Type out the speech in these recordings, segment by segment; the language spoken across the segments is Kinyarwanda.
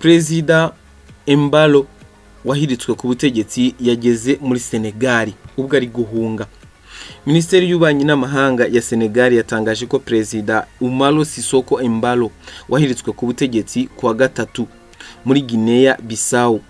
Perezida Embalo wahiritswe ku butegetsi yageze muri Senegali ubwo ari guhunga. Minisiteri y'Ububanyi n'Amahanga ya Senegali yatangaje ko Perezida Umaro Sissoco Embalo wahiritswe ku butegetsi ku wa gatatu muri Guinea Bissau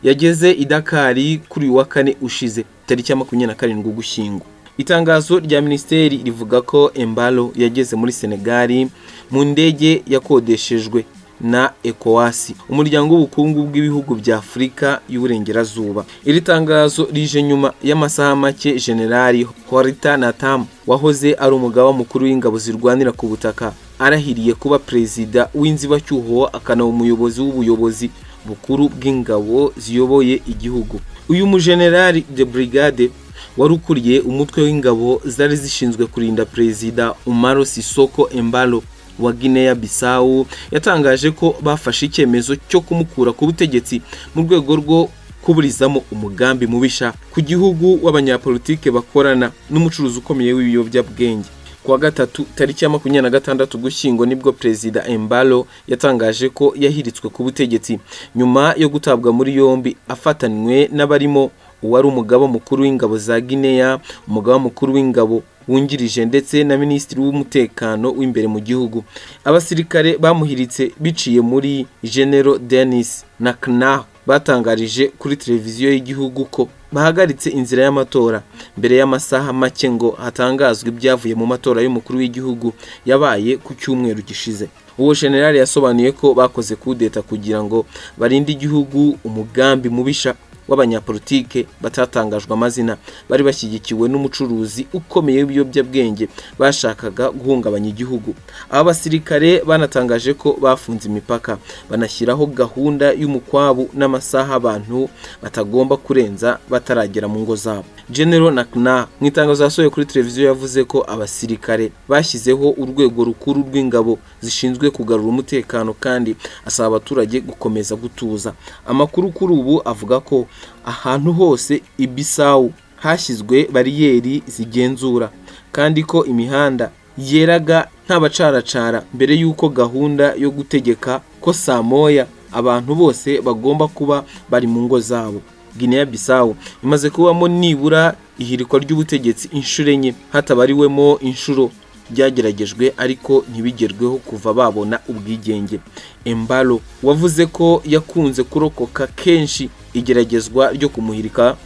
yageze i Dakar kuri uyu wa kane ushize, tariki ya 27 Ugushyingo. Itangazo rya minisiteri rivuga ko Embalo yageze muri Senegali mu ndege yakodeshejwe na ECOWAS, umuryango w'ubukungu bw'ibihugu bya Afurika y'Uburengerazuba. Iri tangazo rije nyuma y'amasaha make Generali Horta N'Tam, wahoze ari umugaba mukuru w'ingabo zirwanira ku butaka, arahiriye kuba perezida w'inzibacyuho akanaba umuyobozi w'ubuyobozi bukuru bw'ingabo ziyoboye igihugu. Uyu mujenerali de brigade wari ukuriye umutwe w'ingabo zari zishinzwe kurinda Perezida Umaro Sissoco Embalo wa Guinea Bissau yatangaje ko bafashe icyemezo cyo kumukura ku butegetsi mu rwego rwo kuburizamo umugambi mubisha ku gihugu w'abanyapolitike bakorana n'umucuruzi ukomeye w'ibiyobyabwenge. Kuwa gatatu, tariki ya 26 Ugushyingo, nibwo Perezida Embalo yatangaje ko yahiritswe ku butegetsi nyuma yo gutabwa muri yombi afatanywe n'abarimo uwari umugaba mukuru w'ingabo za Guinea, umugaba mukuru w'ingabo wungirije ndetse na minisitiri w'umutekano w'imbere mu gihugu. Abasirikare bamuhiritse biciye muri General Denis Nakna batangarije kuri televiziyo y'igihugu ko bahagaritse inzira y'amatora mbere y'amasaha make ngo hatangazwe ibyavuye mu matora y'umukuru w'igihugu yabaye ku cyumweru gishize. Uwo generali yasobanuye ko bakoze kudeta kugira ngo barinde igihugu umugambi mubisha w'abanyapolitike batatangajwe amazina bari bashyigikiwe n'umucuruzi ukomeye w'ibiyobyabwenge bashakaga guhungabanya igihugu. Aba basirikare banatangaje ko bafunze imipaka, banashyiraho gahunda y'umukwabu n'amasaha abantu batagomba kurenza bataragera mu ngo zabo. General Nakna mu itangazo yasohoye kuri televiziyo yavuze ko abasirikare bashyizeho urwego rukuru rw'ingabo zishinzwe kugarura umutekano, kandi asaba abaturage gukomeza gutuza. Amakuru kuri ubu avuga ko ahantu hose i Bissau hashyizwe bariyeri zigenzura, kandi ko imihanda yeraga nta bacaracara mbere y'uko gahunda yo gutegeka ko saa moya abantu bose bagomba kuba bari mu ngo zabo. Guinea Bissau imaze kubamo nibura ihirikwa ry'ubutegetsi inshuro enye, hatabariwemo inshuro byageragejwe ariko ntibigerweho kuva babona ubwigenge. Embalo wavuze ko yakunze kurokoka kenshi igeragezwa ryo kumuhirika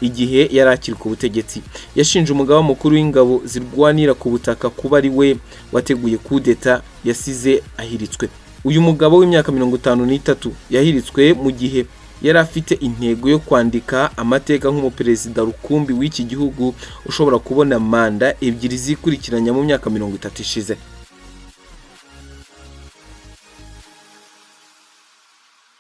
igihe yari akiri ku butegetsi, yashinje umugaba mukuru w'ingabo zirwanira ku butaka kuba ari we wateguye kudeta yasize ahiritswe. Uyu mugabo w'imyaka 53 yahiritswe mu gihe yari afite intego yo kwandika amateka nk'umuperezida rukumbi w'iki gihugu ushobora kubona manda ebyiri zikurikiranya mu myaka 30 ishize.